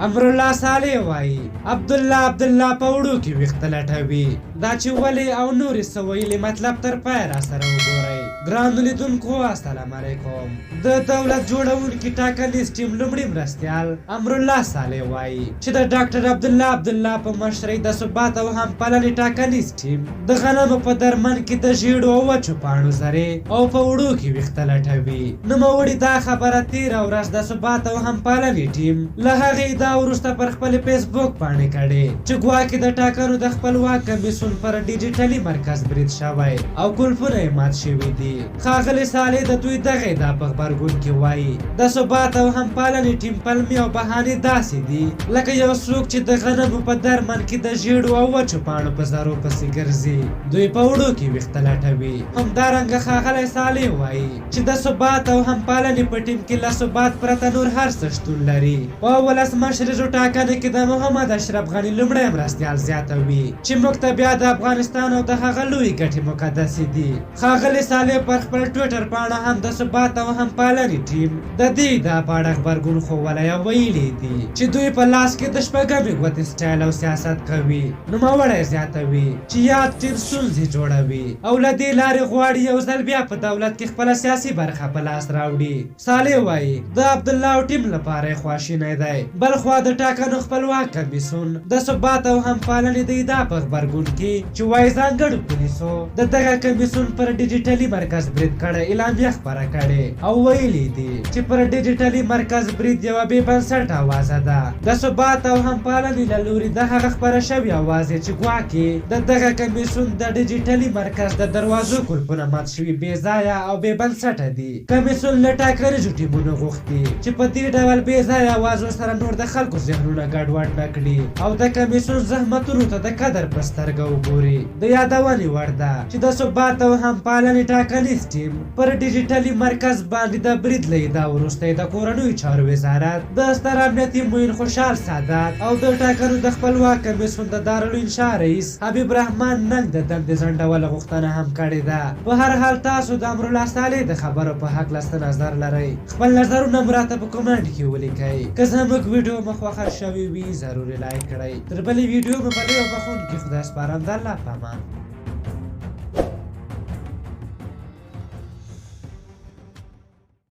امرالله صالح وايي، عبدالله عبدالله په اوړو کې ویښته لټوي. دا چې ولې او نورې څه ویلي مطلب تر پایه راسره وګورئ. ګرانو لیدونکو السلام علیکم. د دولت جوړونکي ټاکنیز ټیم لومړي مرستیال امرالله صالح وايي چې د ډاکټر عبدالله عبدالله په مشرۍ د ثبات او همپالنې ټاکنیز ټیم د غنمو په درمند کې د ژیړو او وچو پاڼو ذرې او په اوړو کې ویښته لټوي. نوموړي دا خبره تېره ورځ د ثبات او همپالنې ټیم له هغې ادعا وروسته پر خپلې فېسبوک پاڼې کړې چې ګواکې د ټاکنو د خپلواک کمېسیون پر ډیجیټلي مرکز برید شوی او قلفونه یې مات شوي دي. ښاغلی صالح د دوی دغې ادعا په غبرګون کې وايي، د ثبات او همپالنې ټیم پلمې او بهانې داسې دي لکه یو څوک چې د غنمو په درمند کې د ژېړو او وچو پاڼو په ذرو پسې ګرځي، دوی په اوړو کې ویښته لټوي. همدارنګه ښاغلی صالح وايي چې د ثبات او همپالنې په ټیم کې له ثبات پرته نور هر څه شتون لري. په ولسمشریزو ټاکنو کې د محمد اشرف غني لومړی مرستیال زیاتوي چې موږ ته بیا د افغانستان او د هغه لویې ګټې مقدسې دي. ښاغلي صالح پر خپل ټویټر پاڼه هم د ثبات او همپالنې ټیم د دې ادعا په اړه غبرګون ښوولی او ویلي یې دي چې دوی په لاس کې د شپږمې ګوتې سټایل او سیاست کوي. نوموړی زیاتوي چې یاد ټیم ستونزې جوړوي او له دې لارې غواړي یو ځل بیا په دولت کې خپله سیاسي برخه په لاس راوړي. صالح وايي، د عبدالله او ټیم لپاره یې خواشینی دی. بلخوا د ټاکنو خپلواک کمیسیون د ثبات او همپالنې د ادعا په غبرګون کې چې وايي ځانګړو پولیسو د دغه کمیسیون پر ډیجیټلي مرکز برید کړی اعلامیه خپره کړې او ویلي دي چې پر ډیجیټلي مرکز برید یوه بې بنسټه اوازه ده. د ثبات او همپالنې له لوري د هغه خپره شوې اوازې چې ګواکې د دغه کمیسیون د ډیجیټلي مرکز د دروازو قلفونه مات شوي بې ځایه او بې بنسټه دي. کمیسیون له ټاکنیزو ټیمونو غوښتي چې په دې ډول بې ځایه اوازو سره نور د خلکو ذهنونه ګډوډ نه کړي او د کمیسیون زحمتونو ته د قدر په سترګه وګوري. د یادونې وړ ده چې د ثبات او همپالنې ټاکنیز ټیم پر ډیجیټلي مرکز باندې د برید له ادعا وروسته یې د کورنیو چارو وزارت د ستر امنیتي معین خوشحال سادات او د ټاکنو د خپلواک کمیسیون د دارالانشا رئیس حبیب رحمان ننګ د دندې ځنډولو غوښتنه هم کړې ده. په هر حال تاسو د امرالله صالح د خبرو په هکله څه نظر لرئ؟ خپل نظرونه مو راته په کومنټ کې ولیکئ. که زموږ ویډیو مو خوښه شوې وي ضرور یې لایک کړئ. تر بلې ویډیو مو په لوی او بخښونکي خدای سپارم د الله په امان.